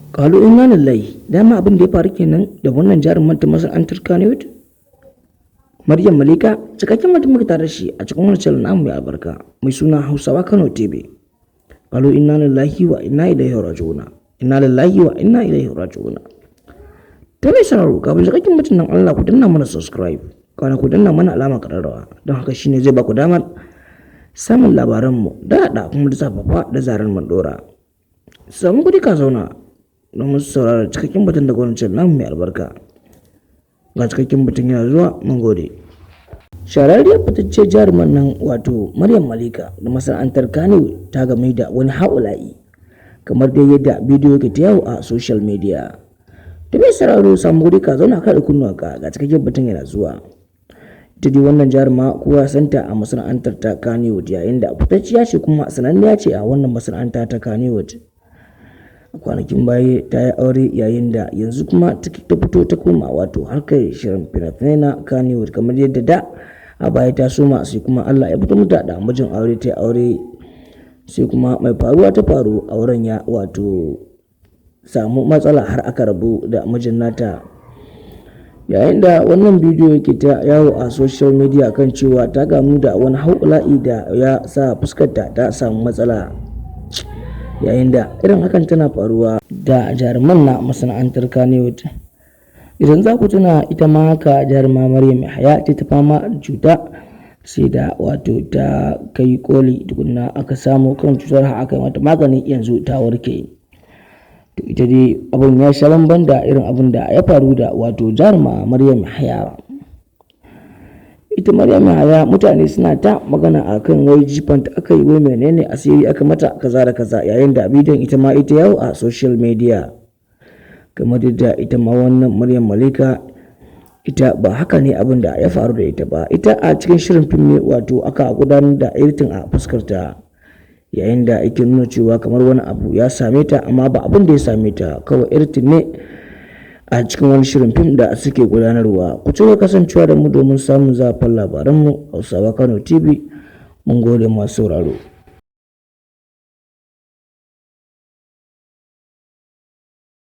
Qalu inna lillahi. Dama abin da ya faru kenan da wannan jaruman ta masana'antar Kannywood, Maryam Malika. Cikakken mutum muka tare shi a cikin wani channel namu mai albarka mai suna Hausawa Kano TV. Qalu inna lillahi wa inna ilaihi raji'un, inna lillahi wa inna ilaihi raji'un. Ta mai sauraro, kafin cikakken mutum nan, Allah ku danna mana subscribe, kana ku danna mana alama kararrawa, don haka shine zai ba ku damar samun labaranmu da haɗa kuma da zafafa da zarar mun ɗora. Samu kuɗi ka zauna domin saurara cikakken batun da gwamnatin namu mai albarka. Ga cikakken batun yana zuwa, mun gode. Shahararriyar fitacciyar jaruman nan, wato Maryam Malika da masana'antar Kannywood, ta game da wani haula'i kamar dai yadda bidiyo yake ta yawo a social media. Da mai sauraro, samu guri ka zauna, ka da kunnuwanka, ga cikakken batun yana zuwa. Ita dai wannan jaruma kowa santa a masana'antar ta Kannywood, yayin da fitacciya ce kuma sananniya ce a wannan masana'anta ta Kannywood. A kwanakin baya ta yi aure, yayin da yanzu kuma ta fito ta koma wato harkar shirin fina-finai na Kannywood, kamar yadda da a baya ta soma, sai kuma Allah ya fito mata da mijin aure, ta yi aure, sai kuma mai faruwa ta faru, auren ya wato samu matsala har aka rabu da mijin nata. Yayin da wannan bidiyo yake ta yawo a social media kan cewa ta gamu da wani haula'i da ya sa fuskarta ta samu matsala, yayin da irin hakan tana faruwa da jaruman na masana'antar Kannywood. Idan za ku tuna, ita ma haka jaruma Maryam Yahaya ta fama da cuta, sai da wato ta kai koli tukunna aka samu kan cutar har aka yi mata magani, yanzu ta warke. To ita dai abun ya sha bamban da irin abun da ya faru da wato jaruma Maryam Yahaya. Ita Maryam Yahaya mutane suna ta magana a kan wai jifanta aka yi, wai menene, asiri aka mata, kaza da kaza, yayin da bidiyon ita ma ita yawo a social media. Kamar yadda ita ma wannan Maryam Malika, ita ba haka ne abin da ya faru da ita ba. Ita a cikin shirin fim ne wato aka gudanar da editing a fuskarta, yayin da ake nuna cewa kamar wani abu ya same ta, amma ba abin da ya same ta, kawai editing ne a cikin wani shirin fim da suke gudanarwa. Ku ci kasancewa da mu domin samun zafin labaranmu, Hausawa Kano TV. Mun gode masu sauraro.